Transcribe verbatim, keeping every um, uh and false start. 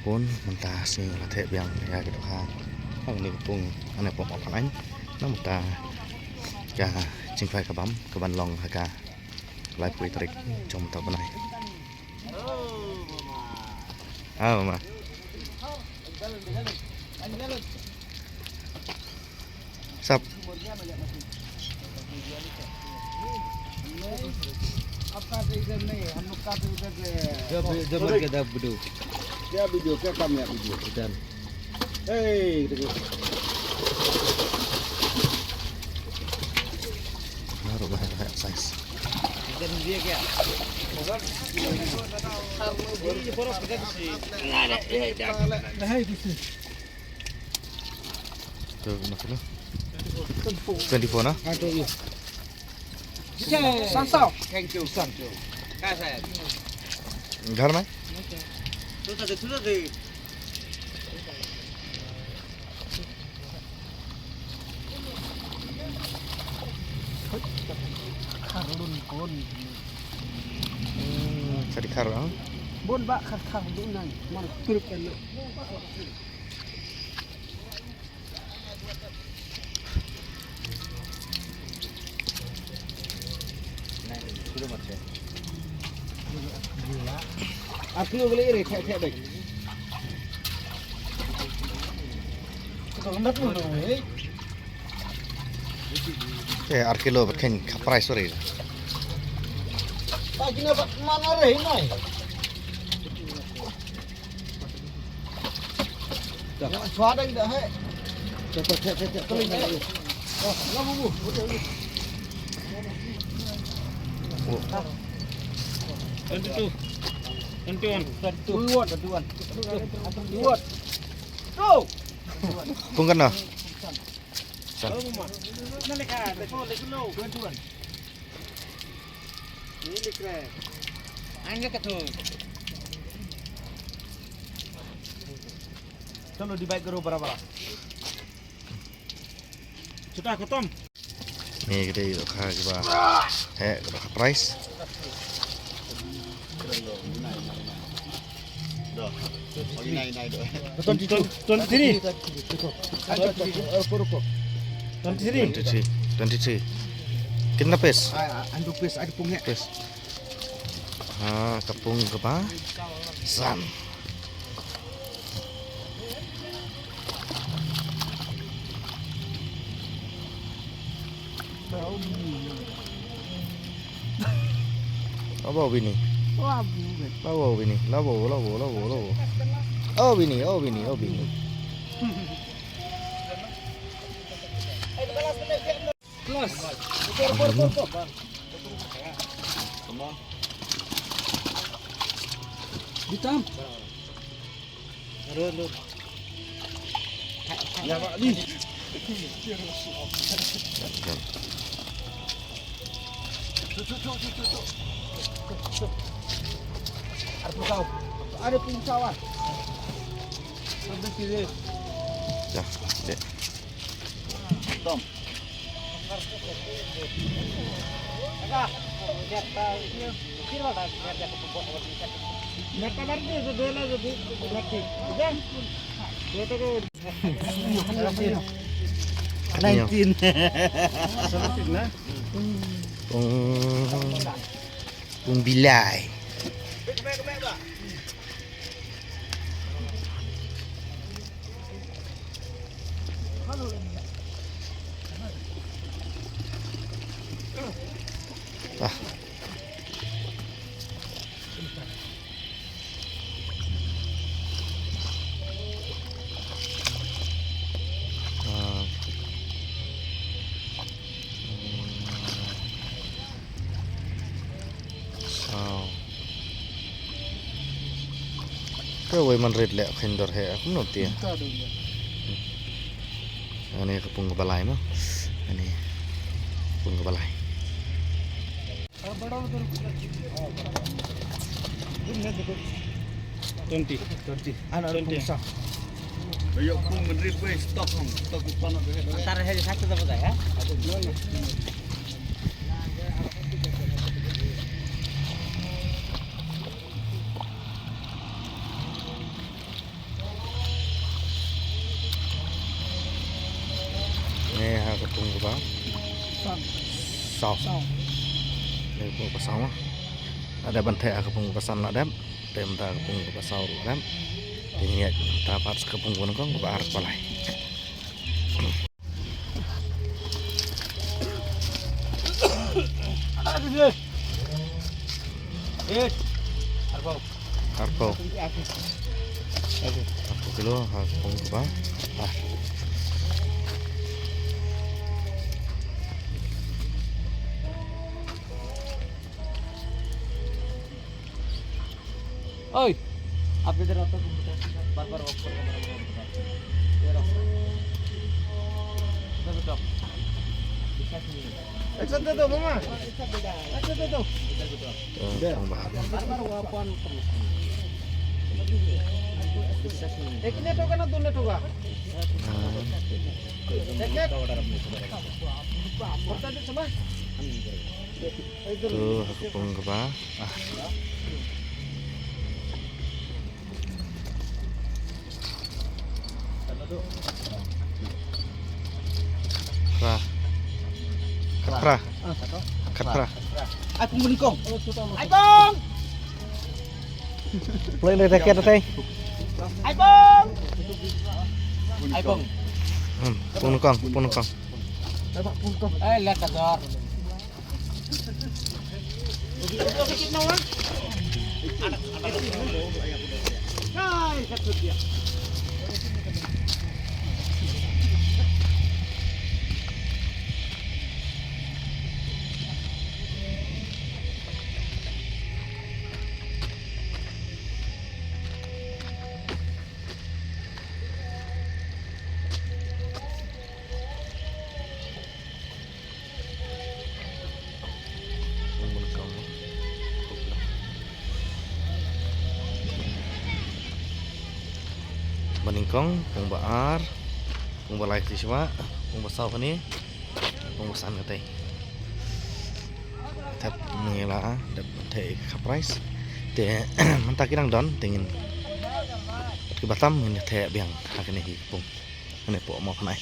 Bun mynta sngi la theh biang ïa ka dohkha hangne ka pung, hangne pung Pang Ain. Na mynta ka jingphai ka bam ka ban long ha ka laiphew tarik jong mynta u bnai. Ah, mama. Sap. आपका तो इधर नहीं है, हम लोग का तो इधर है। जब, जब के दब दो। क्या वीडियो, क्या काम है वीडियो? इधर। ए, देखो। Naruh ba ha size. इधर दिया क्या? ये बर्फ इधर से। नहीं, नहीं, ये इधर। नहीं, किसी। Tu, berapa kilo? Twenty four na? Thank you. घर में? Hmm, sa dkhar, ah? Bun ba khar khar dun nai, man trip kan. Ar kilo ka lei re, theh, theh bek. Te ar kilo bad khein ka price uri. Ta kina bad man are nai. Jangan suadang dah, hai. Cek, cek, cek, cek, cek. Keling, eh. Oh, lama, Bu. Okey, okey. Twenty-two. Twenty-one. Twenty-one. Twenty-one. Twenty-one. Go. Pung kano? San. Twenty-one. Ini kre. Angkat tu. चलो, divide करो बराबर। Chuta khatam. Ni ka dei ka dohkha kaba heh, ka dohkha price. Twenty-two. Twenty-three. Twenty-three. Twenty-three. कितना पीस? Ah, ah, andu pis, ada pung, eh. Pis. Ha, ka pung kaba san. Labo bini. Labo bini. Labo, labo, labo, labo. Oh bini, oh bini, oh bini. Plus. Hitam. Aduh, aduh. Ya, Pak, ni. Cuk, cuk, cuk. Ada pisau, ah. Sampai sini. Dah, dek. Tom. Nineteen. Pung, pung bilai. Ah. Ah. Saw. Kawei man rit leh khein dor he, kumno te. Ani ka pung kaba lai mo. Ani pung kaba lai. Twenty. Twenty. Ano, twenty. Pung sa. Ayo, pung man rit, wei, stok hong, stok u pan. Antar he satu dapat ya. Saw. Saw. Te ka pung kaba saw ma. La dep ban theh ha ka pung kaba san la dep. Te mynta ka pung kaba saw ruh la dep. Te ngin ïaid mynta pat sa ka pung kaba nyngkong, kaba ar, kaba lai. Arphew. Arphew kilo ha ka pung kaba ar. Oi. Ap idhar aao to, bar bar walk kar raha hai. Idhar aao. Idhar beta. Ek saath de do, mama. Ek saath de do. Idhar beta. Bar bar walk kar. Ek ne to ka na, dune to ka? Ek ne? Bata de sama. Tu ha ka pung kaba ar. Phra. Khatphra. Khatphra. Ai pung, banyngkong. Ai pung. Play dei, dei, dei. Ai pung. Ai pung. Hmm, pung nyngkong, pung nyngkong. Ai, leh ka dor. Ba nyngkong, pung ba ar, pung ba lai kti shuwa, pung ba saw kane, pung ba san katei. Tep ngi la dep theh ka prize. Te mynta ki dang don, te ngin, kiba tam ngin theh biang ha kane hi pung. Kane pung mo kane.